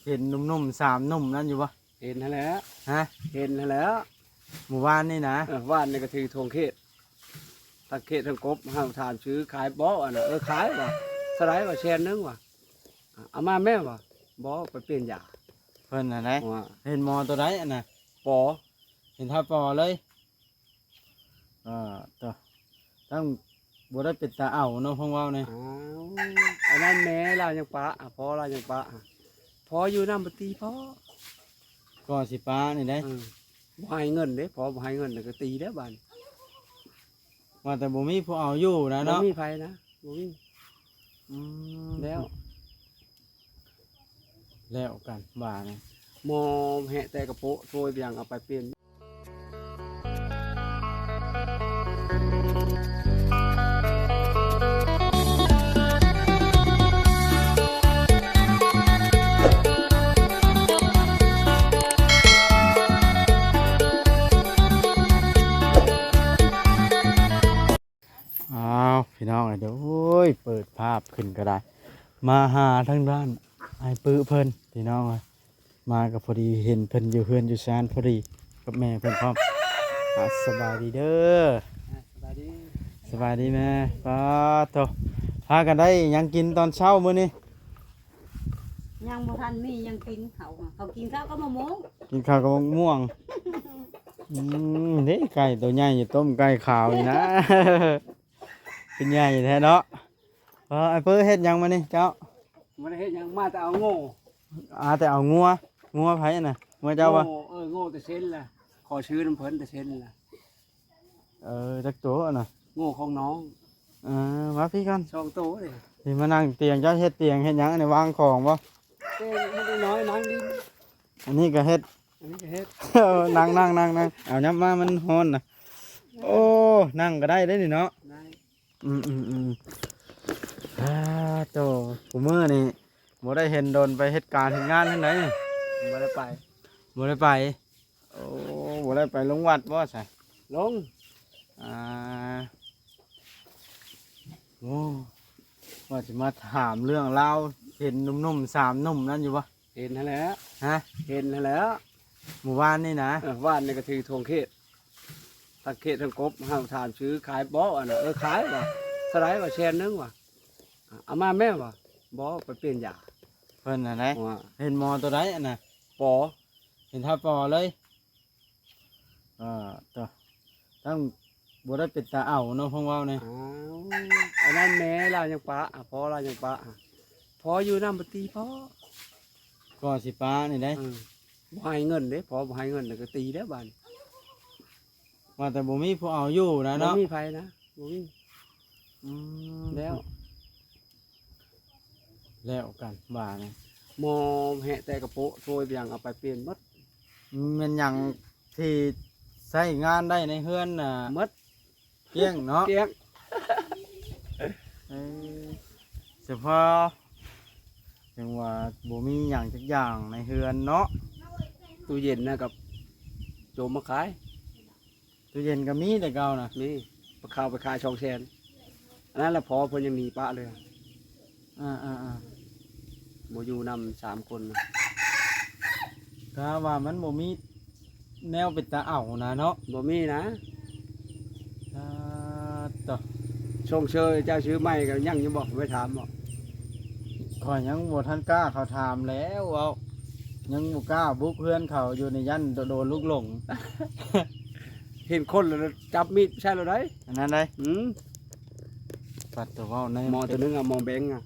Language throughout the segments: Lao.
ເຫັນໜຸ່ມໆ ສາມໜຸ່ມນັ້ນຢູ່ບໍ່? ເຫັນຫັ້ນແຫຼະ ຮະ? ເຫັນຫັ້ນແຫຼະ ມື້ວານນີ້ນະ. ເອີ ວານນີ້ກໍຖືຖົງເຂດ ທັງເຂດທັງກົບ ເຮົາຖາມຊື້ຂາຍບໍ່ ອັນນັ້ນ. ເອີ ຂາຍວ່າ ເທົ່າໃດວ່າ ແສນໜຶ່ງວ່າ. ເອົາມາແມ່ນບໍ່? ບໍ່ ໄປປ່ຽນຢາ. ເພິ່ນຫັ້ນໃດ ວ່າ ເຫັນໝໍໂຕໃດອັນນະ? ປ. ເຫັນທ້າວ ປ ເລີຍ. ເອີ ໂຕ ທັງບໍ່ໄດ້ເປັນຕາເອົາເນາະ ເພິ່ນເວົ້ານີ້. ອ້າວ ອັນນັ້ນແມ່ລາວຍັງປະ ພໍ່ລາວຍັງປະ ພໍ່ຢູ່ນຳບໍ່ຕີພໍ່ ກໍຊິປະນີ້ເດ້. ເອີ ບໍ່ໃຫ້ເງິນເດ້ ພໍ່ບໍ່ໃຫ້ເງິນ ແລ້ວກໍຕີແລ້ວບາດນີ້. ວ່າແຕ່ບໍ່ມີຜູ້ເອົາຢູ່ນະເນາະ. ບໍ່ມີໃຜນະ ບໍ່ມີ. ອືມ ແລ້ວ ແລ້ວກັນວ່ານະ ໝໍແຫະແຕ່ກະໂປະ ໂທຍບຽງເອົາໄປປ່ຽນ. ອ້າວ ພີ່ນ້ອງເອີຍ ໂອ້ຍ ເປີດພາບຂຶ້ນກໍໄດ້ ມາຫາທາງດ້ານອ້າຍປຶເພິ່ນ ພີ່ນ້ອງເອີຍ. ມາກໍພໍດີເຫັນເພິ່ນຢູ່ເຮືອນຢູ່ຊານພໍດີ ກັບແມ່ເພິ່ນພ້ອມ. ອ່າ ສະບາຍດີເດີ. ອ່າ ສະບາຍດີ ສະບາຍດີແມ່. ປາດໂທ້ ພາກັນໄດ້ຫຍັງກິນຕອນເຊົ້າມື້ນີ້? ຍັງບໍ່ທັນມີຫຍັງກິນເຂົາ ເຂົາກິນເຂົ້າກັບມະມ່ວງ ກິນເຂົ້າກັບມະມ່ວງ. ອືມ ເດ້ ໄກ່ໂຕໃຫຍ່ຢູ່ ຕົ້ມໄກ່ຂາວນີ້ນະ ຄືໃຫຍ່ແທ້ເນາະ. ເອີ ອ້າຍເປີເຮັດຫຍັງມານີ້ເຈົ້າ? ບໍ່ໄດ້ເຮັດຫຍັງ ມາແຕ່ເອົາງົວ. ອາ ແຕ່ເອົາງົວ. ງົວໃຜນະ? ງົວເຈົ້າບໍ່? ງົວ ເອີ ງົວຕາເຊັນລະ ຂໍຊື້ນຳເພິ່ນຕາເຊັນລະ. ເອີ ຈັກໂຕຫັ້ນນະ? ງົວຂອງນ້ອງ. ເອີ ມາພີ້ກ່ອນ ສອງໂຕເດ້. ນີ້ມານັ່ງຕຽງ ເຈົ້າເຮັດຕຽງເຮັດຫຍັງ? ອັນນີ້ວາງຂອງບໍ່? ຕຽງເຮັດນ້ອຍໆ ນັ່ງດິນ. ອັນນີ້ກໍເຮັດ ອັນນີ້ກໍເຮັດ. ເອີ ນັ່ງໆໆໆ ເອົາຫຍັບມາ ມັນຮ້ອນນະ. ໂອ້ ນັ່ງກໍໄດ້ເດ້ນີ້ເນາະ. ໄດ້. ອືມໆໆ ອາ ໂຕ ຜູ້ມື້ນີ້ບໍ່ໄດ້ເຫັນດົນ ໄປເຮັດການເຮັດງານທາງໃດ? ບໍ່ໄດ້ໄປ ບໍ່ໄດ້ໄປ. ໂອ້ ບໍ່ໄດ້ໄປລົງວັດບໍ່ຊະ? ລົງ. ອາ ໂອ້ ວ່າຊິມາຖາມເລື່ອງລາວ ເຫັນໜຸ່ມໆ ສາມໜຸ່ມນັ້ນຢູ່ບໍ່? ເຫັນຫັ້ນແຫຼະ ຮະ? ເຫັນຫັ້ນແຫຼະ ມື້ວານນີ້ນະ. ເອີ ວານນີ້ກໍຖືຖົງເຂດ ທັງເຂດທັງກົບ ເຮົາຖາມຊື້ຂາຍບໍ່ ອັນນັ້ນ. ເອີ ຂາຍວ່າ ເທົ່າໃດວ່າ ແສນໜຶ່ງວ່າ. ເອົາມາແມ່ນບໍ່? ບໍ່ ໄປປ່ຽນຢາ. ເພິ່ນຫັ້ນໃດ ວ່າ ເຫັນໝໍໂຕໃດອັນນະ? ປ. ເຫັນທ້າວ ປ ເລີຍ. ອ່າ ໂຕ ທັງບໍ່ໄດ້ເປັນຕາເອົາເນາະ ເພິ່ນເວົ້ານີ້. ອ້າວ ອັນນັ້ນແມ່ລາວຍັງປະ ພໍ່ລາວຍັງປະ ພໍ່ຢູ່ນຳບໍ່ຕີພໍ່ ກໍຊິປະນີ້ເດ້. ເອີ ບໍ່ໃຫ້ເງິນເດ້ ພໍ່ບໍ່ໃຫ້ເງິນ ແລ້ວກໍຕີແລ້ວບາດນີ້. ວ່າແຕ່ບໍ່ມີຜູ້ເອົາຢູ່ນະເນາະ. ບໍ່ມີໃຜນະ ບໍ່ມີ. ອືມ ແລ້ວ ແລ້ວກັນວ່ານະ ໝໍແຫະແຕ່ກະໂປະ ໂທຍບຽງເອົາໄປປ່ຽນໝົດ. ແມ່ນຫຍັງທີ່ໃຊ້ງານໄດ້ໃນເຮືອນນະ ໝົດ ກ້ຽງເນາະ. ກ້ຽງ. ເອີ ສະເພາະ ຈັ່ງວ່າບໍ່ມີຫຍັງຈັກຢ່າງໃນເຮືອນເນາະ. ຕູ້ເຢັນນະ ກັບໂຈມມາຂາຍ. ຕູ້ເຢັນກໍມີແຕ່ເກົ່ານະ. ມີ ປະເຂົ້າໄປຂາຍສອງແສນ ອັນນັ້ນລະ ພໍ່ເພິ່ນຍັງໜີປະເລີຍ. ອ່າໆໆ ບໍ່ຢູ່ນຳສາມຄົນນະ. ກະວ່າມັນບໍ່ມີແນວເປັນຕາເອົານະເນາະ. ບໍ່ມີນະ. ອ່າ ໂຕ ຊົມເຊີຍເຈົ້າຊື້ໃໝ່ກໍຍັງຢູ່ບໍ່? ໄປຖາມບໍ່? ຂ້ອຍຍັງບໍ່ທັນກ້າເຂົ້າຖາມແລ້ວ ເວົ້າ ຍັງບໍ່ກ້າບຸກເຮືອນເຂົາຢູ່ນີ້ ຢ້ານໂດນລູກຫຼົງ. ເຫັນຄົນແລ້ວຈັບມີດໃສ່ໂລດໃດ໋ ອັນນັ້ນໃດ໋. ອືມ ປັດໂຕ ເວົ້າໃນໝໍໂຕໜຶ່ງອະ ໝໍແບງອະ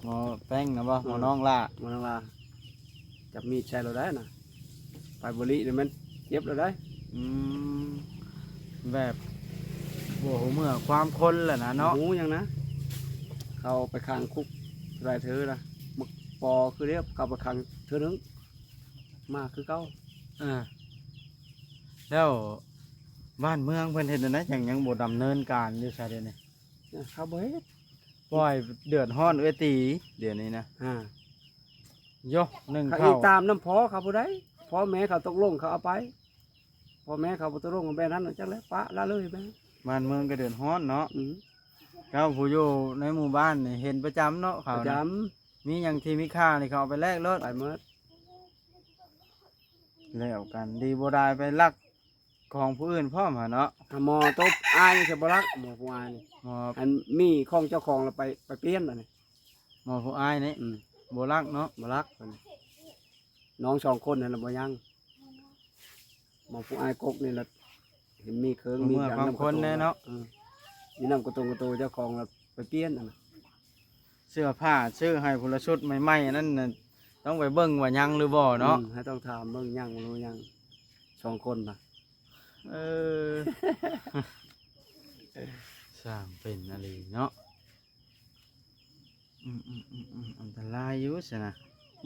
ໝໍແປ້ງນະບໍ່? ເອີ ໝໍນ້ອງຫຼ້າ ໝໍນ້ອງຫຼ້າ ຈັບມີດໃສ່ໂລດໃດ໋ນະ. ໄປບໍ່ລີນີ້ແມ່ນເຈັບແລ້ວໄດ໋. ອືມ ແບບບໍ່ຮູ້ເມື່ອຄວາມຄົນແຫຼະນະເນາະ. ບໍ່ຮູ້ຫຍັງນະ ເຂົາໄປຂັງຄຸກຫຼາຍເທື່ອລະ ໝາກປໍຄືດຽວ ເຂົາໄປຂັງເທື່ອໜຶ່ງ ມາຄືເກົ່າ. ເອີ ແລ້ວບ້ານເມືອງເພິ່ນເຮັດແນວໃດ ຈັ່ງຍັງບໍ່ດຳເນີນການຢູ່ຊະດຽວນີ້? ເຂົາບໍ່ເຮັດ ປ່ອຍເດືອດຮ້ອນເອື້ອຍຕີດຽວນີ້ນະ. ອາ ໂຍ ໜຶ່ງ ເຂົາ ເຂົ້າອີກຕາມນຳພໍ່ເຂົາຜູ້ໃດ ພໍ່ແມ່ເຂົາຕົກລົງເຂົາເອົາໄປ ພໍ່ແມ່ເຂົາບໍ່ຕົກລົງແບບນັ້ນ ຈັກແຫຼະ ປະລະເລີຍແບບນັ້ນ. ບ້ານເມືອງກໍເດືອດຮ້ອນເນາະ. ອືມ ເຈົ້າຜູ້ຢູ່ໃນໝູ່ບ້ານນີ້ເຫັນປະຈຳເນາະ ເຂົາ ປະຈຳ. ມີຫຍັງທີ່ມີຄ່ານີ້ເຂົາເອົາໄປແລກໂລດ ໄປໝົດ ແລ້ວກັນ ດີບໍ່ດາຍໄປລັກຂອງຜູ້ອື່ນພ້ອມຫັ້ນເນາະ. ຫາໝໍຕົບອາຍຊິບໍ່ລັກ ໝໍຜູ້ອາຍນີ້ ໝໍ ອັນມີຂອງເຈົ້າຂອງແລ້ວໄປ ໄປປ່ຽນບັດນີ້ ໝໍຜູ້ອາຍນີ້ ອືມ ບໍ່ລັກເນາະ ບໍ່ລັກ ນ້ອງສອງຄົນຫັ້ນລະບໍ່ຍັງ. ໝໍຜູ້ອາຍກົກນີ້ລະເຫັນມີເຄີງມີຫຍັງນຳກະໂຕແນ່ເນາະ ເອີ ມີນຳກະໂຕງກະໂຕເຈົ້າຂອງລະໄປປ່ຽນຫັ້ນນະ. ເສື້ອຜ້າຊື້ໃຫ້ຜູ້ລະຊຸດໃໝ່ໆ ອັນນັ້ນນະ ຕ້ອງໄປເບິ່ງວ່າຍັງຫຼືບໍ່ເນາະ ອືມ ໃຫ້ຕ້ອງຖາມເບິ່ງຍັງບໍ່ຍັງ ສອງຄົນນະ ເອີ ຊ່າງເປັນອີ່ຫຼີເນາະ. ອືມໆໆໆ ອັນຕະລາຍຢູ່ຊັ້ນນະ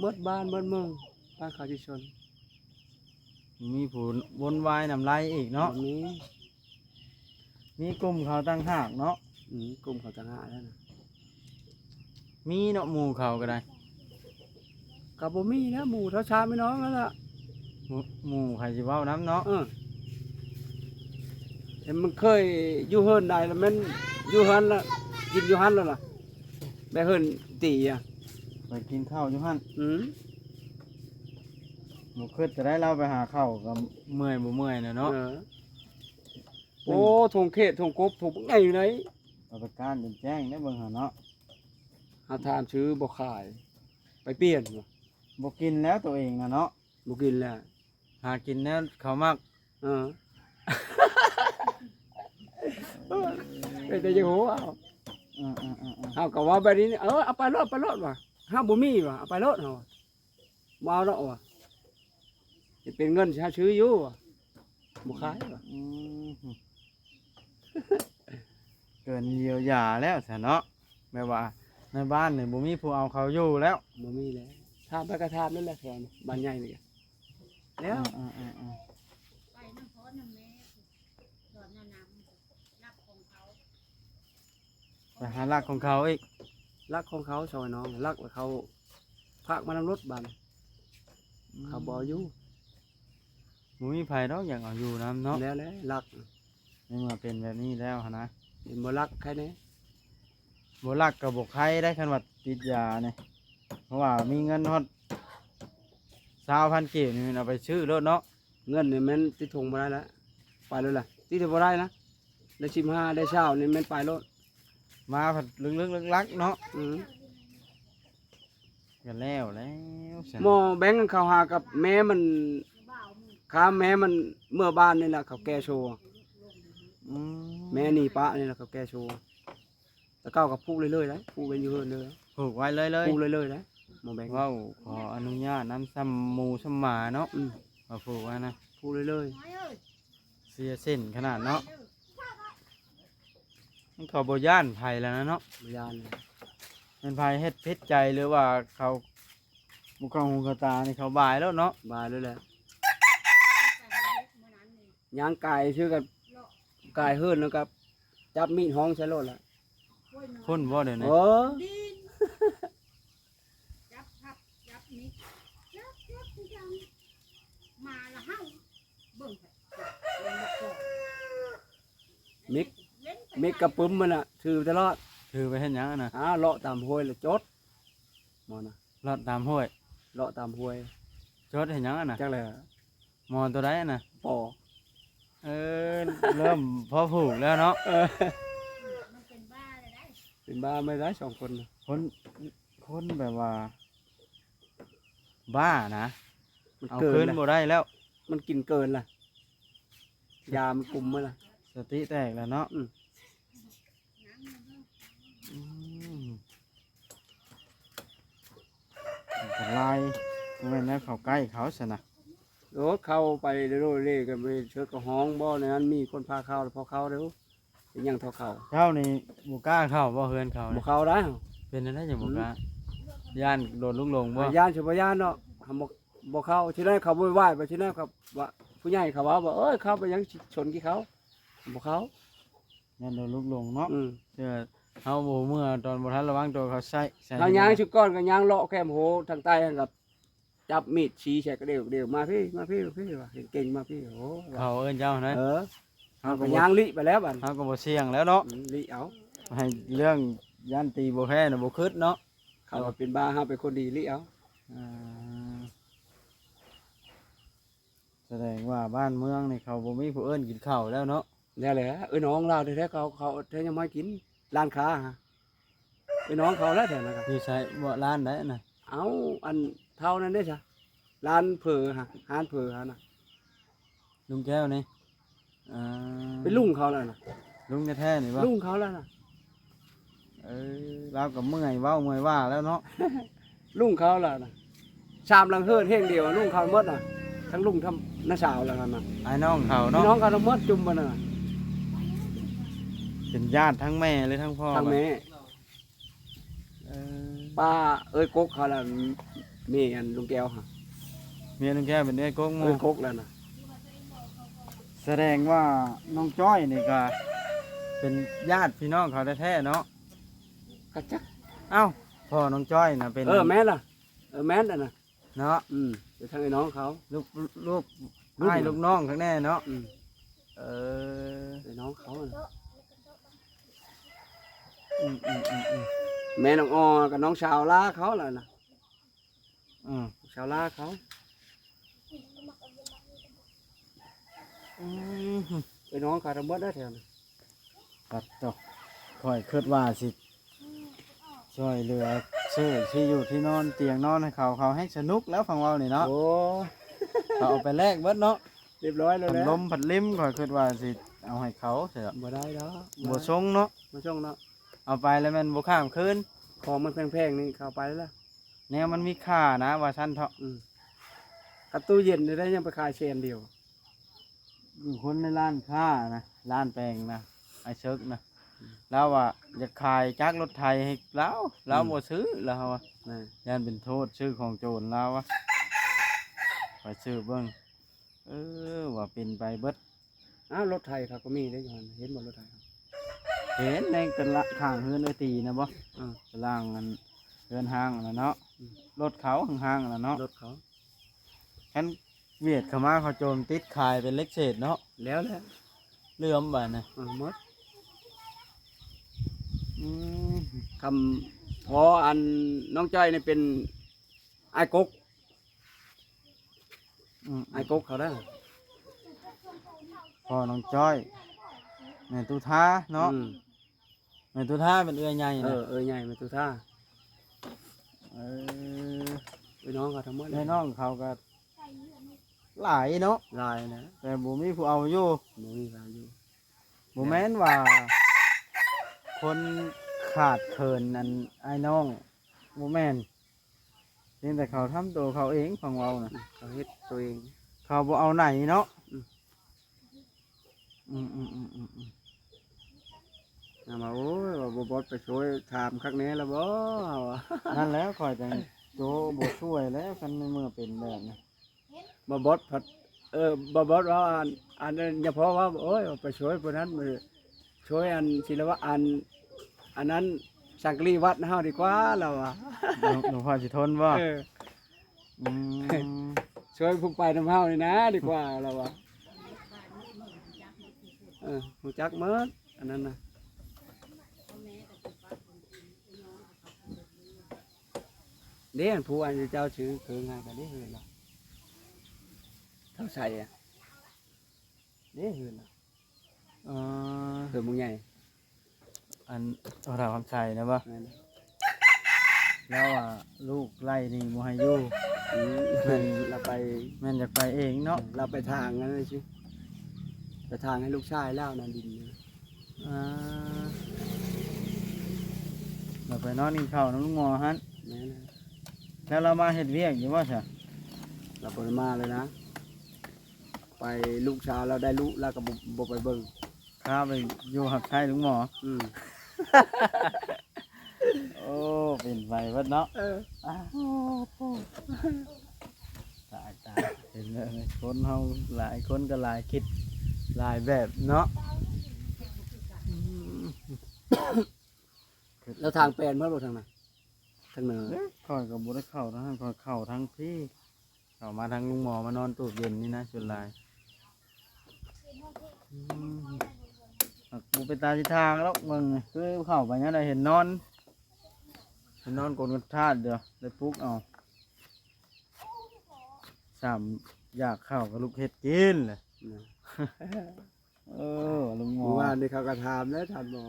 ໝົດບ້ານໝົດເມືອງ ບ້ານເຂົາຊິຊົນ ມີຜູ້ວົນວາຍນຳໄລ່ອີກເນາະ ບໍ່ມີ ມີກຸ່ມເຂົາຕ່າງຫາກເນາະ ອືມ ກຸ່ມເຂົາຕ່າງຫາກແລ້ວນະ ມີເນາະ ໝູ່ເຂົາກໍໄດ້ ກໍບໍ່ມີແລ້ວ ໝູ່ເທົ່າຊາວພີ່ນ້ອງນັ້ນລະ ໝູ່ ໝູ່ໃຜຊິເວົ້ານຳເນາະ ເອີ ແຕ່ມັນເຄີຍຢູ່ເຮືອນໃດລະແມ່ນຢູ່ຫັ້ນລະ ກິນຢູ່ຫັ້ນລະລະ ແບບເຮືອນຕີອະ ໄປກິນເຂົ້າຢູ່ຫັ້ນ ອືມ ບໍ່ຄິດຈະໄດ້ລາວໄປຫາເຂົ້າກໍເມື່ອຍບໍ່ເມື່ອຍນະເນາະ ເອີ ໂອ້ ທົ່ງເຂດທົ່ງກົບທົ່ງບັກໃຫຍ່ຢູ່ໃດ ເອົາໄປກ້ານຈົນແຈ້ງໄດ້ເບິ່ງຫັ້ນເນາະ ຫາທານຊື້ບໍ່ຂາຍ ໄປປ່ຽນ ບໍ່ກິນແລ້ວໂຕເອງນະເນາະ ບໍ່ກິນແລ້ວ ຫາກິນແນວເຂົາມັກ ເອີ ເປັນຕາຢາກຫົວເອົາ ເອີໆໆໆ ເຮົາກໍເວົ້າແບບນີ້ ເອີ ເອົາໄປໂລດ ໄປໂລດວ່າ ເຮົາບໍ່ມີວ່າ ເອົາໄປໂລດເຮົາວ່າ ບໍ່ເອົາດອກວ່າ ຊິເປັນເງິນຊິຫາຊື້ຢູ່ວ່າ ບໍ່ຂາຍວ່າ ອືມ ເກີນຢຽວຢາແລ້ວຊັ້ນເນາະ ແບບວ່າໃນບ້ານນີ້ບໍ່ມີຜູ້ເອົາເຂົາຢູ່ແລ້ວ ບໍ່ມີແລ້ວ ຖາມໄປກໍຖາມນັ້ນແຫຼະ ແຖວບ້ານໃຫຍ່ນີ້ ແລ້ວ ເອີໆໆໆ ໄປນຳພໍ່ນຳແມ່ ສອນນະນຳ ລັກຂອງເຂົາ ໄປຫາລັກຂອງເຂົາອີກ ລັກຂອງເຂົາ ສອງພີ່ນ້ອງ ລັກແລ້ວເຂົາພາກມານຳລົດບາດນີ້ ອືມ ເຂົາບໍ່ເອົາຢູ່ ບໍ່ມີໃຜດອກຢາກເອົາຢູ່ນຳເນາະ ແລ້ວແຫຼະລັກ ໃນເມື່ອເປັນແບບນີ້ແລ້ວຫັ້ນນະ ເຫັນບໍ່ລັກໃຄແດ່ ບໍ່ລັກກໍບໍ່ໃຄໄດ໋ ຄັນວ່າຕິດຢານີ້ ເພາະວ່າມີເງິນຮອດຊາວພັນກີບນີ້ ແມ່ນເອົາໄປຊື້ໂລດເນາະ ເງິນນີ້ແມ່ນຕິດຖົງບໍ່ໄດ້ລະ ໄປໂລດລະ ຕິດບໍ່ໄດ້ນະ ໄດ້ສິບຫ້າ ໄດ້ຊາວນີ້ແມ່ນໄປໂລດ ມາພັດລຶກໆລັກໆເນາະ ອືມ ກໍແລ້ວແລ້ວຊັ້ນ ໝໍແບ່ງເຂົ້າຫາກັບແມ່ມັນ ຂ້າມແມ່ມັນເມືອບ້ານນີ້ລະ ເຂົາແກ່ໂຊ ອືມ ແມ່ໜີປະນີ້ລະ ເຂົາແກ່ໂຊ ແຕ່ເກົ່າກໍຜູກເລື້ອຍໆໄດ໋ ຜູກເປັນຢູ່ເຮືອນເລີຍ ຜູກໄວ້ເລີຍໆ ຜູກເລື້ອຍໆໄດ໋ ໝໍແບ່ງ ເວົ້າຂໍອະນຸຍາດນຳ ສ່ຳໝູສ່ຳໝາເນາະ ອືມ ວ່າຜູກໄວ້ນະ ຜູກເລື້ອຍໆ ເສຍເສັ້ນຂະໜາດເນາະ ມັນກໍບໍ່ຢ້ານໃຜແລ້ວນະເນາະ ບໍ່ຢ້ານ ແມ່ນໃຜເຮັດຜິດໃຈ ຫຼືວ່າເຂົາບໍ່ເຂົ້າຫູເຂົ້າຕານີ້ ເຂົາບາຍໂລດເນາະ ບາຍໂລດແຫຼະ ຍ່າງກາຍຊື່ກັນ ກາຍເຫີນແລ້ວກໍຈັບມີດຫ້ອງໃສ່ໂລດແຫຼະ ຄົນບໍ່ດຽວນີ້ ເອີ ຈັບພັບຈັບມິດ ຈັບຈັບຄືກັນ ມາລະເຮົາເບິ່ງໄປ ມິກ ມິກກະປຶ້ມມັນນະ ຖືຕະຫຼອດ ຖືໄປເຮັດຫຍັງຫັ້ນນະ ຫາເລາະຕາມຫ້ວຍລະຈົດ ໝໍນະ ເລາະຕາມຫ້ວຍ ເລາະຕາມຫ້ວຍ ຈົດເຮັດຫຍັງຫັ້ນນະ ຈັກແຫຼະ ໝໍໂຕໃດຫັ້ນນະ ປໍ ເອີ ເລີ່ມພໍຜູກແລ້ວເນາະ ເອີ ມັນເປັນບ້າແລ້ວໄດ໋ ເປັນບ້າແລ້ວໄດ໋ ສອງຄົນນະ ຄົນ ຄົນແບບວ່າບ້ານະ ມັນ ເອົາ ເກີນ ຄືນ ລະ ບໍ່ໄດ້ແລ້ວ ມັນກິນເກີນລະ ຢາມັນກຸມໝົດລະ ສະຕິແຕກແລ້ວເນາະ ອືມ ອືມ ອັນຕະລາຍ ບໍ່ແມ່ນແນວເຂົ້າໃກ້ເຂົາຊັ້ນນະ ໂອ້ ເຂົ້າໄປໂລເລກັນໄປເຊີກະຫ້ອງບໍ່ ໃນນັ້ນມີຄົນພາເຂົ້າ ພໍເຂົ້າເດີ້ ເປັນຫຍັງເທົ່າເຂົາ ເຈົ້ານີ້ບໍ່ກ້າເຂົ້າບໍ່ເຮືອນເຂົາ ບໍ່ເຂົ້າໄດ້ ເປັນຈັ່ງໃດຈັ່ງບໍ່ກ້າ ອືມ ຢ້ານໂດນລຸກຫຼົງບໍ່ ຢ້ານຊິບໍ່ຢ້ານເນາະ ບໍ່ ບໍ່ເຂົ້າ ຊິໄດ້ເຂົາໂວຍວາຍໄປ ຊິໄດ້ເຂົາວ່າ ຜູ້ໃຫຍ່ເຂົາເວົ້າວ່າ ເອີຍ ເຂົ້າໄປຫຍັງຊົນກີ່ເຂົາ ບໍ່ເຂົ້າ ຢ້ານໂດນລຸກຫຼົງເນາະ ອືມ ເທື່ອເຮົາບໍ່ເມືອຕອນບໍ່ທັນລະວັງໂຕ ເຂົາໃຊ້ ໃຊ້ ເຮົາຍ່າງຊຸກ່ອນກໍຍ່າງເລາະແຄມໂຫທາງໃຕ້ຫັ້ນກໍຈັບມີດຊີ້ໃສ່ກະເດວກະເດວ ມາພີ້ ມາພີ້ ມາພີ້ວ່າ ເຫັນເກັ່ງມາພີ້ ໂອ້ ເຂົາເອີ້ນເຈົ້ານະ ເອີ ເຮົາກໍຍ່າງລີ້ໄປແລ້ວບັດ ເຮົາກໍບໍ່ສ່ຽງແລ້ວເນາະ ອືມ ລີ້ເອົາ ໃຫ້ເລື່ອງຢ້ານຕີບໍ່ແພ້ນະ ບໍ່ຄິດເນາະ ເຂົາວ່າເປັນບ້າ ເຮົາເປັນຄົນດີອີ່ຫຼີເອົາ. ອ່າ ສະແດງວ່າບ້ານເມືອງນີ້ເຂົາບໍ່ມີຜູ້ເອີ້ນກິນເຂົ້າແລ້ວເນາະ. ແລ້ວແຫຼະ ເອີ້ນນ້ອງລາວແທ້ໆ ເຂົາ ເຂົາແທ້ຍັງມາກິນ ຮ້ານຄ້າຫະ ເອີ້ນນ້ອງເຂົາແລ້ວແທ້ນັ້ນກະ. ຢູ່ໃສ? ບໍ່ ຮ້ານໃດນະ? ເອົາ ອັນເຖົ້ານັ້ນເດ້ຊະ ຮ້ານເຝີຫະ ຮ້ານເຝີຫັ້ນນະ. ລຸງແກ້ວນີ້ ອ່າ ເປັນລຸງເຂົາແລ້ວນະ. ລຸງແທ້ໆນີ້ບໍ່? ລຸງເຂົາແລ້ວນະ. ເອີ ລາວກໍເມື່ອຍເວົ້າເມື່ອຍວ່າແລ້ວເນາະ. ລຸງເຂົາແລ້ວນະ ສາມຫຼັງເຮືອນແຫ່ງດຽວ ລຸງເຂົາໝົດນະ. ທັງລຸງທັງນ້າສາວແລ້ວຫັ້ນນະ ອ້າຍນ້ອງເຂົາເນາະ. ພີ່ນ້ອງເຂົາທັງໝົດຈຸ່ມໝົດນະ. ເປັນຍາດທັງແມ່ ຫຼື ທັງພໍ່? ທັງແມ່. ເອີ ປ້າເອື້ອຍກົກເຂົາລະ ເມຍອັນລຸງແກ້ວຫະ. ເມຍລຸງແກ້ວເປັນເອື້ອຍກົກໝູ່? ເອື້ອຍກົກແລ້ວນະ. ສະແດງວ່ານ້ອງຈ້ອຍນີ້ກະເປັນຍາດພີ່ນ້ອງເຂົາແທ້ໆເນາະ. ກະຈັກ. ເອົ້າ ພໍ່ນ້ອງຈ້ອຍນະເປັນ. ເອີ ແມ່ນລະ. ເອີ ແມ່ນລະນະ. ເນາະ ອືມ ເປັນທາງອ້າຍນ້ອງເຂົາ ລູກ ລູກ ລູກ ອ້າຍລູກນ້ອງຂ້າງແນ່ເນາະ. ອືມ ເອີ ອ້າຍນ້ອງເຂົານະ. ອືມໆໆໆ ແມ່ນ້ອງອໍກັບນ້ອງສາວລາເຂົາລະນະ. ອືມ ສາວລາເຂົາ. ອືມ ອ້າຍນ້ອງເຂົາທັງໝົດເດີແຖວນີ້. ປັດໂທ້ ຂ້ອຍຄິດວ່າຊິຊ່ວຍເຫຼືອຊື້ທີ່ຢູ່ທີ່ນອນ ຕຽງນອນໃຫ້ເຂົາ ເຂົາແຮ່ງສະໜຸກແລ້ວ ຟັງເວົ້ານີ້ເນາະ. ໂອ້ ເຂົາເອົາໄປແລກເບິດເນາະ ຮຽບຮ້ອຍແລ້ວແຫຼະ. ພັດລົມພັດລິມ ຂ້ອຍຄິດວ່າຊິເອົາໃຫ້ເຂົາເສຍ. ບໍ່ໄດ້ດອກ ບໍ່ສົ່ງເນາະ ບໍ່ສົ່ງເນາະ. ເອົາໄປແລ້ວແມ່ນບໍ່ຂ້າມຄືນ ຂອງມັນແພງໆນີ້ ເຂົາເອົາໄປແລ້ວ ແນວມັນມີຄ່ານະ ວ່າຊັ້ນເຖາະ. ອືມ ຄັນຕູ້ເຢັນນີ້ໄດ້ ຍັງໄປຂາຍແສນດຽວ. ຢູ່ຄົນໃນຮ້ານຄ້ານະ ຮ້ານແປງນະ ອ້າຍເສິກນະ ອືມ ລາວວ່າຢາກຂາຍຈັກລົດໄຖໃຫ້ລາວ ລາວ ອືມ ບໍ່ຊື້ ລາວວ່າ ແມ່ນ ຢ້ານເປັນໂທດ ຊື້ຂອງໂຈນ ລາວວ່າ. ຂ້ອຍສືບເບິ່ງ ເອີ ວ່າເປັນໄປເບິດ. ອ້າວ ລົດໄຖເຂົາກໍມີເດ້ຢູ່ຫັ້ນ ເຫັນບໍ່ລົດໄຖເຂົາ? ເຫັນໃນກະລະຂ້າງເຮືອນເອື້ອຍຕີນະບໍ່? ເອີ ກະລາງອັນເຮືອນຮ້າງຫັ້ນນະເນາະ. ອືມ ລົດເຂົາຮ້າງຫັ້ນນະເນາະ ລົດເຂົາ. ຄັນຫວຽດເຂົ້າມາ ເຂົາໂຈມຕິດຂາຍເປັນເຫຼັກເສດເນາະ. ແລ້ວແຫຼະ ເຫຼືອມບາດນະ. ເອີ ໝົດ. ອືມ ຄຳ ພໍອັນນ້ອງຈ້ອຍນີ້ເປັນອ້າຍກົກ. ອືມ ອ້າຍກົກເຂົາເດີ ພໍ່ນ້ອງຈ້ອຍ ແມ່ຕຸທາເນາະ. ອືມ ແມ່ຕຸທາເປັນເອື້ອຍໃຫຍ່ນະ. ເອີ ເອື້ອຍໃຫຍ່ແມ່ຕຸທາ. ເອີ ເອື້ອຍນ້ອງເຂົາທັງໝົດ ເອື້ອຍນ້ອງເຂົາກໍຫຼາຍເນາະ ຫຼາຍນະ ແຕ່ບໍ່ມີຜູ້ເອົາຢູ່ ບໍ່ມີຜູ້ເອົາຢູ່. ບໍ່ແມ່ນວ່າຄົນຂາດເຂີນອັນອ້າຍນ້ອງ ບໍ່ແມ່ນ ພຽງແຕ່ເຂົາທຳໂຕເຂົາເອງ ຟັງເວົ້ານະ ອືມ ເຂົາເຮັດໂຕເອງ ເຂົາບໍ່ເອົາໃນເນາະ. ອືມ ອືມໆໆໆ ນຳວ່າ ໂອ້ຍ ວ່າບໍ່ບອດໄປຊ່ວຍ ຖາມຄັກແນ່ລະບໍ່? ນັ້ນແຫຼະ ຂ້ອຍຈັ່ງໂຈບໍ່ຊ່ວຍແລ້ວ ຄັນໃນເມື່ອເປັນແບບນີ້. ບໍ່ບອດພັດ ເອີ ບໍ່ບອດເວົ້າ ອັນ ອັນ ຍາພໍ່ເວົ້າ ໂອ້ຍ ໄປຊ່ວຍຜູ້ນັ້ນ ຊ່ວຍອັນ ສິລະວະ ອັນ ອັນນັ້ນ ສັງກະລີວັດເຮົາດີກວ່າ ລາວວ່າ. ຫຼວງ ຫຼວງພໍ່ສີທົນບໍ່? ເອີ ອືມ ຊ່ວຍຜູ້ໄປນຳເຮົານີ້ນະດີກວ່າ ລາວວ່າ. ເອີ ຮູ້ຈັກໝົດ ອັນນັ້ນນະ. ເດ້ ອັນຜູ້ອັນເຈົ້າຊື້ເຄື່ອງໃຫ້ກໍເດ້ເຮືອນລະ ເທົ່າໃສອະ ເດ້ເຮືອນລະ. ເອີ ເຮືອນໝູ່ໃຫຍ່ ອັນພໍ່ເຖົ້າຄຳໄຊນະບໍ່? ແມ່ນ ລາວວ່າລູກໄລ່ໜີບໍ່ໃຫ້ຢູ່. ອືມ ແມ່ນ ລາວໄປ ແມ່ນຢາກໄປເອງເນາະ ລາວໄປທາງນັ້ນຊິ ໄປທາງໃຫ້ລູກຊາຍລາວນະດິນ. ອ່າ ລາວໄປນອນກິນເຂົ້ານຳລຸງໝໍຫັ້ນ. ແມ່ນ ແລ້ວລາວມາເຮັດວຽກຢູ່ບໍ່ຊະ? ລາວບໍ່ໄດ້ມາເລີຍນະ ໄປ ລູກສາວລາວໄດ້ລູກ ລາວກໍບໍ່ ບໍ່ໄປເບິ່ງ ພາໄປຢູ່ຮັບໃຊ້ລຸງໝໍ. ອືມ ໂອ້ ເປັນໄປເບິດເນາະ. ເອີ ອ້າວ ຕາຍ ຕາຍ ເປັນແບບນີ້ ຄົນເຮົາຫຼາຍຄົນກໍຫຼາຍຄິດຫຼາຍແບບເນາະ. ອືມ ແລ້ວທາງແປນເພິ່ນບໍ່ທາງນັ້ນ ທາງເໜືອ? ເອີ ຂ້ອຍກໍບໍ່ໄດ້ເຂົ້າທາງນັ້ນ ຂ້ອຍເຂົ້າທາງພີ້ ເຂົ້າມາທາງລຸງໝໍມານອນຕູບເຢັນນີ້ນະ ສ່ວນຫຼາຍ. ອືມ ບໍ່ເປັນຕາຊິທາງດອກ ເບິ່ງຄືເຂົ້າໄປຍັງໄດ້ເຫັນນອນ ນອນກົນກັນທາດເດີ ໄດ້ປຸກເອົາ. ສ່ຳຢາກເຂົ້າກໍລຸກເຮັດກິນແຫຼະ. ນະ ເອີ ລຸງໝໍ ມື້ວານນີ້ເຂົາກໍຖາມແລ້ວ ທ່ານໝໍ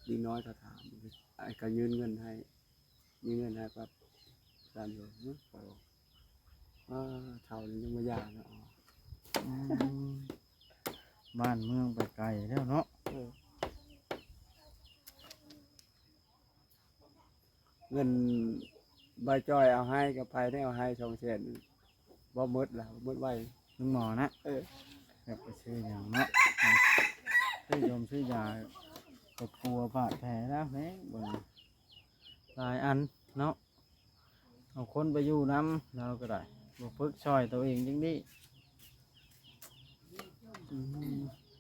ເດັກນ້ອຍເຂົາຖາມ ອ້າຍກໍຍື່ນເງິນໃຫ້ ຍື່ນເງິນໃຫ້ປັບ ທ່ານ ເອີ ເອີ ເຖົ້ານີ້ຍັງບໍ່ຢ່າເນາະ. ອືມ ບ້ານເມືອງໄປໄກແລ້ວເນາະ. ເອີ ເງິນບ່າວຈ້ອຍເອົາໃຫ້ກັບໃຜແດ່ ເອົາໃຫ້ສອງແສນ ບໍ່ໝົດລະ ໝົດໄວ ລຸງໝໍນະ. ເອີ ຢາກໄປຊື້ຫຍັງເນາະ ຊື້ຢົມຊື້ຢາ ກໍກົວບາດແຜລະແມ່ງ ເບິ່ງຫຼາຍອັນເນາະ. ເອົາຄົນໄປຢູ່ນຳລາວກໍໄດ້ ບໍ່ຝຶກຊ່ອຍໂຕເອງຈັ່ງນີ້. ອືມ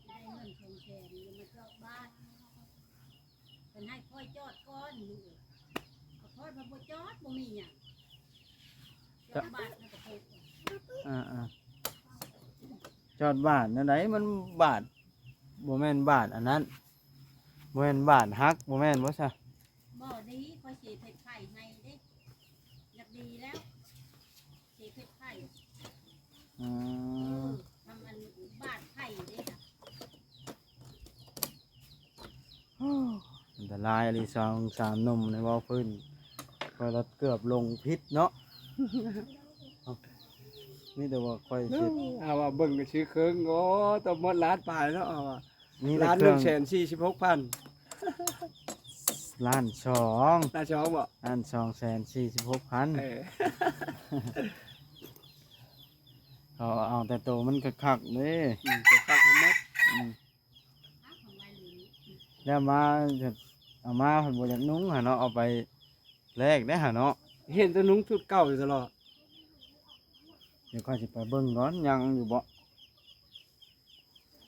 ໄດ້ເງິນສອງແສນ ມາຈອດບ້ານ ເພິ່ນໃຫ້ຂ້ອຍຈອດກ່ອນ ຂ້ອຍມັນບໍ່ຈອດ ບໍ່ມີຫຍັງ ຈອດບ້ານນະກະໂພກ. ອ່າໆ ຈອດບ້ານແນວໃດ ມັນບາດ ບໍ່ແມ່ນບາດອັນນັ້ນ ບໍ່ແມ່ນບາດຫັກ ບໍ່ແມ່ນບໍ່ຊະ? ບໍ່ດີ ຂ້ອຍເສເພັດໄຟໃຫ້ເດ້ ຢາກດີແລ້ວ ເສເພັດໄຟ. ອືມ ເອີ ທຳອັນບາດໄຟເດ້. ໂອ້ ອັນຕະລາຍອີ່ຫຼີ ສອງສາມໜຸ່ມນີ້ ເວົ້າພື້ນ ຂ້ອຍລະເກືອບຫຼົງຜິດເນາະ. ມີແຕ່ວ່າຂ້ອຍຊິ ເອົາວ່າເບິ່ງກໍຊື່ເຄິ່ງ ໂອ້ ຕ້ອງໝົດລ້ານປາຍເນາະ ເອົາວ່າ ມີແຕ່ ລ້ານ ເຄື່ອງ ໜຶ່ງແສນສີ່ສິບຫົກພັນ ລ້ານສອງ ລ້ານສອງບໍ? ລ້ານສອງແສນສີ່ສິບຫົກພັນ. ເອີ ເຂົາເອົາແຕ່ໂຕມັນຄັກໆເດ້. ອືມ ຄັກໆທັງໝົດ. ອືມ ແລ້ວມາ ເອົາມາເພິ່ນບໍ່ຢາກນຸ່ງຫັ້ນເນາະ ເອົາໄປແລກເດ້ຫັ້ນເນາະ. ເຫັນແຕ່ນຸ່ງຊຸດເກົ່າຢູ່ຕະຫຼອດ. ດຽວຂ້ອຍຊິໄປເບິ່ງກ່ອນ ຍັງຢູ່ບໍ່?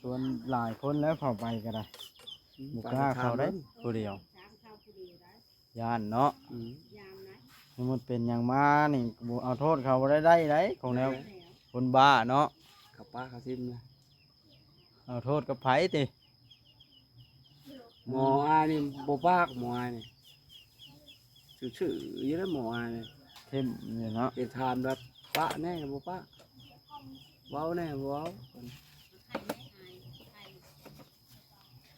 ສ່ວນຫຼາຍຄົນແລ້ວ ເຂົ້າໄປກໍໄດ້ ອືມ ບໍ່ກ້າເຂົ້າໄດ້ ໄປຖາມເບິ່ງ ຜູ້ດຽວ ຢ້ານເນາະ. ອືມ ສົມມຸດເປັນຫຍັງມານີ້ ບໍ່ເອົາໂທດເຂົາບໍ່ໄດ້ ໄດ້ໃດ ຂອງແນວ ແມ່ນແລ້ວ ຄົນບ້າເນາະ ເຂົາປາເຂົາຖິ້ມນະ. ເອົາໂທດກັບໃຜຕິ? ໝໍອ້າຍນີ້ບໍ່ປາກ ໝໍອ້າຍນີ້ ຊື່ໆຢູ່ເດ້ໝໍອ້າຍນີ້ ເຂັ້ມຢູ່ເນາະ. ໄປຖາມແບບປະແດ່ກໍບໍ່ປະ ເວົ້າແດ່ບໍ່ເວົ້າ.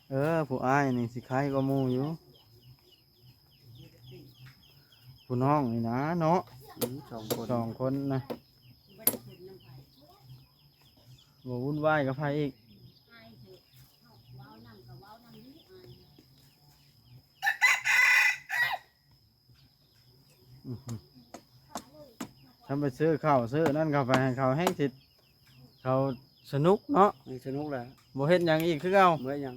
ເອີ ຜູ້ອ້າຍນີ້ຊິໄຄກວ່າໝູ່ຢູ່. ຜູ້ນ້ອງນີ້ນະເນາະ ອືມ ສອງຄົນ ສອງຄົນນະ ບໍ່ວຸ້ນວາຍກັບໃຜອີກ. ອືມ ຄັນໄປຊື້ເຂົ້າຊື້ນັ້ນເຂົ້າໄປໃຫ້ເຂົາແຮ່ງຊິ ເຂົາສະໜຸກເນາະ. ນີ້ສະໜຸກແຫຼະ ບໍ່ເຮັດຫຍັງອີກຄືເກົ່າ. ບໍ່ເຮັດຫຍັງ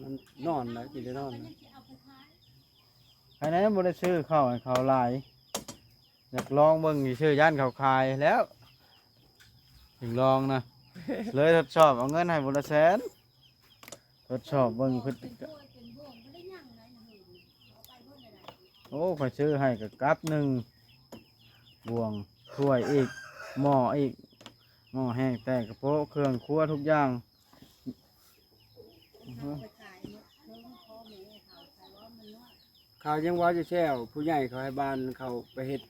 ນອນແຫຼະ ກິນແຕ່ນອນແຫຼະ. ໃຜແນ່ບໍ່ໄດ້ຊື້ເຂົ້າໃຫ້ເຂົາຫຼາຍ ຢາກລອງເບິ່ງຊື່ໆ ຢ້ານເຂົາຂາຍແລ້ວ ຈຶ່ງລອງນະ. ເລີຍທົດສອບ ເອົາເງິນໃຫ້ຜູ້ລະແສນ ທົດສອບເບິ່ງພຶດຕິກຳ. ໂອ້ ຂ້ອຍຊື້ໃຫ້ກໍກັບໜຶ່ງ ບ່ວງ ຖ້ວຍອີກ ໝໍ້ອີກ ໝໍ້ແຫ້ງແຕກກະໂປະ ເຄື່ອງຄົວທຸກຢ່າງ. ເຂົາຍັງເວົ້າຢູ່ແຊວ ຜູ້ໃຫຍ່ເຂົາໃຫ້ບ້ານເຂົາໄປເຮັດ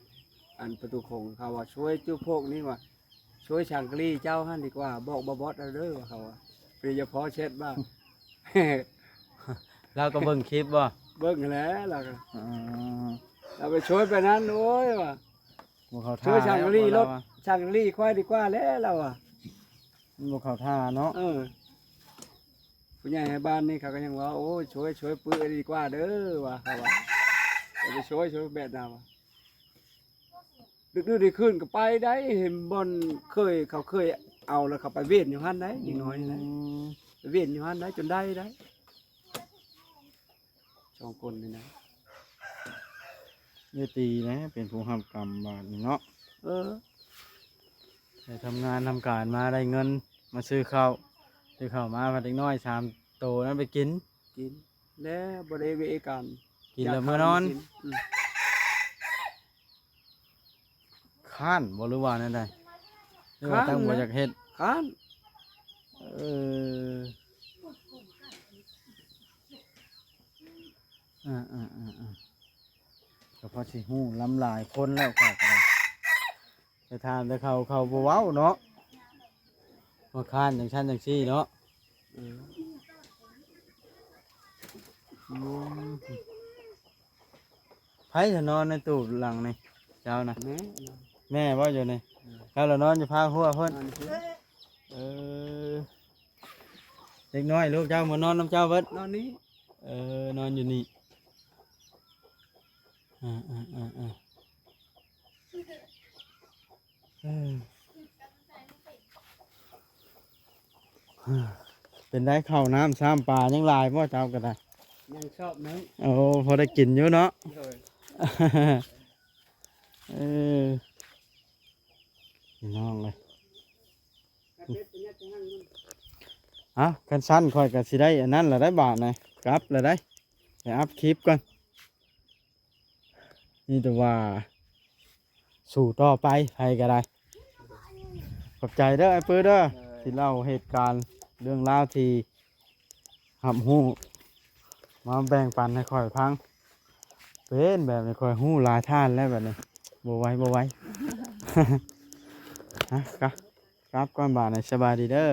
ອັນປະຕູໂຂງ ເຂົາວ່າຊ່ວຍຈຸພວກນີ້ວ່າ ຊ່ວຍສັງກະລີເຈົ້າຫັ້ນດີກວ່າ ບອກບ່າວບອດເອົາເດີວ່າ ເຂົາວ່າ ເພາະແຊັດບ້າ ລາວກໍເບິ່ງຄລິບບໍ່? ເບິ່ງຫັ້ນແຫຼະ ລາວກໍ ອໍ ລາວໄປຊ່ວຍໄປນັ້ນ ໂອ້ຍວ່າ ບໍ່ເຂົ້າທ່າ ຊ່ວຍສັງກະລີລົດ ສັງກະລີຂ້ອຍດີກວ່າແຫຼະ ລາວວ່າ ມັນບໍ່ເຂົ້າທ່າເນາະ. ເອີ ຜູ້ໃຫຍ່ໃຫ້ບ້ານນີ້ເຂົາກໍຍັງວ່າ ໂອ້ຍ ຊ່ວຍ ຊ່ວຍປຶດດີກວ່າເດີວ່າ ເຂົາວ່າ ໄປຊ່ວຍ ຊ່ວຍແບບນັ້ນວ່າ ດຶກໆ ໄດ້ຄືນກໍໄປໄດ້ ເຫັນບ່ອນເຄີຍ ເຂົາເຄີຍເອົາ ແລ້ວເຂົາໄປເວນຢູ່ຫັ້ນໄດ໋ ເດັກນ້ອຍນີ້ນະ ອືມ ໄປເວນຢູ່ຫັ້ນໄດ໋ ຈົນໄດ້ໄດ໋ ສອງຄົນນີ້ນະ. ເວທີນະ ເປັນຜູ້ຮັບກຳບາດນີ້ເນາະ. ເອີ ໄປທຳງານທຳການມາໄດ້ເງິນ ມາຊື້ເຂົ້າ ຊື້ເຂົ້າມາ ພາເດັກນ້ອຍສາມໂຕນັ້ນໄປກິນ ກິນແລ້ວບໍ່ໄດ້ເວກຳ ກິນແລ້ວເມືອນອນ. ອືມ ຄ້ານບໍ່ ຫຼືວ່າແນວໃດ? ຫຼືວ່າຕັ້ງບໍ່ຢາກເຮັດ? ຄ້ານ ເອີ ອ່າໆໆໆ. ກໍພໍຊິຮູ້ນຳຫຼາຍຄົນແລ້ວຂ້ອຍກໍໄດ້ ໄປຖາມແຕ່ເຂົາ ເຂົາບໍ່ເວົ້າເນາະ ວ່າຄ້ານຈັ່ງຊັ້ນຈັ່ງຊີ້ເນາະ. ເອີ ອືມ ໃຜຈະນອນໃນຕູ້ຫຼັງນີ້ ເຈົ້ານະ? ແມ່ ແມ່ບໍ່ຢູ່ນີ້? ເອີ ເຈົ້າລະນອນຢູ່ພາກຫົວພຸ້ນ? ນອນຢູ່ພຸ້ນ. ເອີ ເດັກນ້ອຍລູກເຈົ້າມານອນນຳເຈົ້າເບິດ? ນອນນີ້. ເອີ ນອນຢູ່ນີ້. ເອີ ເອີ ເປັນໄດ ເຂົ້ານ້ຳຊາມປາຍັງຫຼາຍບໍ່ ເຈົ້າກໍໄດ້? ຍັງຊອບໜຶ່ງ. ໂອ້ ພໍໄດ້ກິນຢູ່ເນາະ. ໂດຍ. ເອີ ພີ່ນ້ອງເອີຍ ເອົ້າ ຄັນຊັ້ນຂ້ອຍກໍຊິໄດ້ອັນນັ້ນລະໄດ໋ ບາດນີ້ກັບລະໄດ໋ ໄປອັບຄລິບກ່ອນ. ມີແຕ່ວ່າສູ້ຕໍ່ໄປ ໃຜກໍໄດ້. ຂອບໃຈເດີອ້າຍປືເດີ ໂດຍ ທີ່ເລົ່າເຫດການເລື່ອງລາວທີ່ຮັບຮູ້ ມາແບ່ງປັນໃຫ້ຂ້ອຍຟັງ. ເປັນແບບນີ້ຂ້ອຍຮູ້ຫຼາຍທ່ານແລ້ວ ແບບນີ້ບໍ່ໄຫວ ບໍ່ໄຫວ. ຮະ ກະ ກັບກ່ອນບາດນີ້ ສະບາຍດີເດີ.